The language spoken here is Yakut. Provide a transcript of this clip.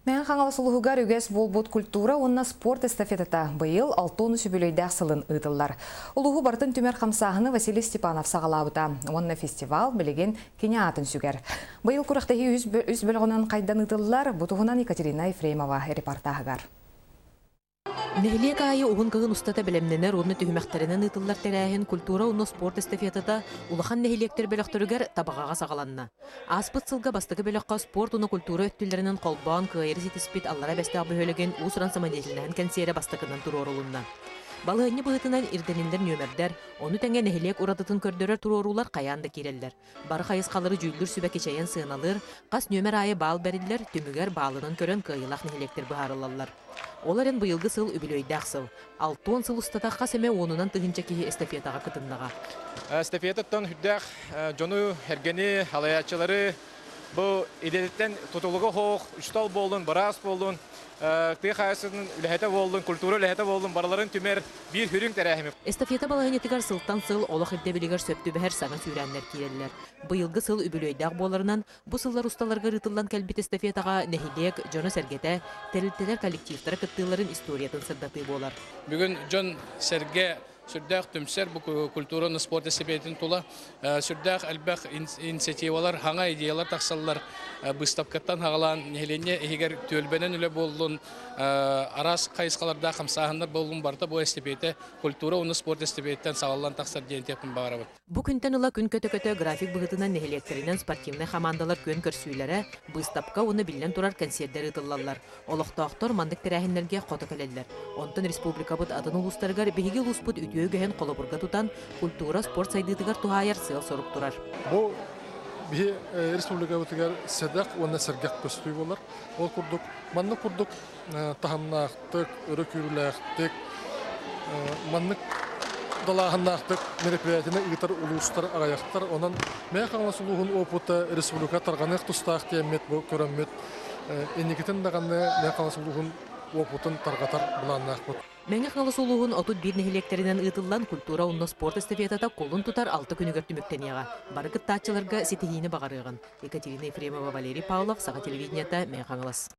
Мэҥэ Хаҥалас улууһугар үгэс буолбут культура уонна спорт эстафетата быйыл 60 үбүлүөйдээх сылын ыытыллар. Улууһу барытын түмэр хамсааһыны Василий Степанов саҕалаабыта уонна фестивал билигин кини аатын сүгэр. Быйыл күрэхтэһии үс бөлөҕүнэн хайдан ыытыллар. Бу туһунан Екатерина Ефремова репортаһыгар. Нэһилиэк аайы уһун кыһын устата бэлэмнэнэр уонна түһүмэхтэринэн ыытыллар тэрээһин культура уонна спорт эстафетата улахан нэһилиэктэр бөлөхтөрүгэр Табаҕаҕа саҕаланна. Ааспыт сылга бастакы бөлөххө спорт уонна культура өттүлэринэн холбоон кыайары ситиспит Аллара Бэстээх бөһүөлэгин уус-уран самодеятельноһын кэнсиэрэ бастакынан туруорулунна. Балаһыанньа быһыытынан ирдэниллэр нүөмэрдэр, ону тэҥэ нэһилиэк уратытын көрдөрөр туруоруулар хайаан да киирэллэр. Бары хайысхалары дьүүллүүр сүбэ кичэйэн сыаналыыр, хас нүөмэр аайы баал бэриллэр, түмүгэр баалынан көрөн кыайыылаах нэһилиэктэр быһаарыллаллар. Ол эрэн быйылгы сыл үбүлүөйдээх сыл. 60 сыл устата хас эмэ уонунан тыһыынча киһи эстафетаҕа кытыннаҕа. Эстафетаттан үрдээх дьону, эргэни, халайааччылары бу идэтиттэн тутулуга суох, учуутал буоллун, быраас буоллун, тыа хаһаайыстыбатын үлэһитэ буоллун, культура үлэһитэ буоллун, барыларын түмэр биир сүрүн тэрээһин. Эстафета балаһыанньатыгар сылтан сыл олох ирдэбилигэр сөп түбэһэр саҥа сүүрээннэр киирэллэр. Быйылгы сыл үбүлүөйдээх буоларынан, бу сыллар усталарыгар ыытыллан кэлбит эстафетаҕа нэһилиэк дьоно-сэргэтэ, тэрилтэлэр коллективтара кыттыыларын историятын сырдатыы буолар. Бүгүн дьон-сэргэ сүрдээх түмсэр бу культура уонна спорт эстафетатын тула сүрдээх элбэх инициативалар, хаҥа идеялар тахсаллар. Быыстапкаттан хаҕалаан нэһилиэнньэ иһигэр түөлбэнэн үлэ буоллун, араас хайысхалардаах хамсааһыннар буоллун барыта бу эстафета культура уонна спорт эстафетаттан саҕаллан тахсар диэн этиэхпин баҕарабын. Бу күнтэн ыла күн көтө-көтө график быһыытынан нэһилиэктэринэн спортивнай хамаандалар күөн көрсүүлэрэ, быыстапка уонна биллэн турар кэнсиэрдэр ыытыллаллар. Олохтоохтор маннык тэрээһиннэргэ хото кэлэллэр. Онтон республикабыт атын улуустарыгар биһиги улууспут үтүө үгэһин холобурга тутан, культура, спорт сайдыытыгар туһаайар сыал-сорук турар. Бу биһи республикабытыгар сэдэх уонна сэргэх көстүү буолар. Ол курдук, маннык курдук таһымнаахтык, өрө күүрүүлээхтик, маннык далааһыннаахтык мероприятиены ыытар улуустар аҕыйахтар. Онон Мэҥэ Хаҥалас улууһун опыта республика тарҕаныах тустаах диэммит бу көрөммүт инникитин даҕаны Мэҥэ Хаҥалас улууһун уопутун тарҕатар былааннаахпыт. Мэҥэ Хаҥалас улууһун 31 нэһилиэктэринэн ыытыллан культура уонна спорт эстафетата кулун тутар алта күнүгэр түмүктэниэҕэ. Бары кыттааччыларга ситиһиини баҕарыаҕын. Екатерина Ефремова, Валерий Павлов, Саха телевидениета, Мэҥэ Хаҥалас.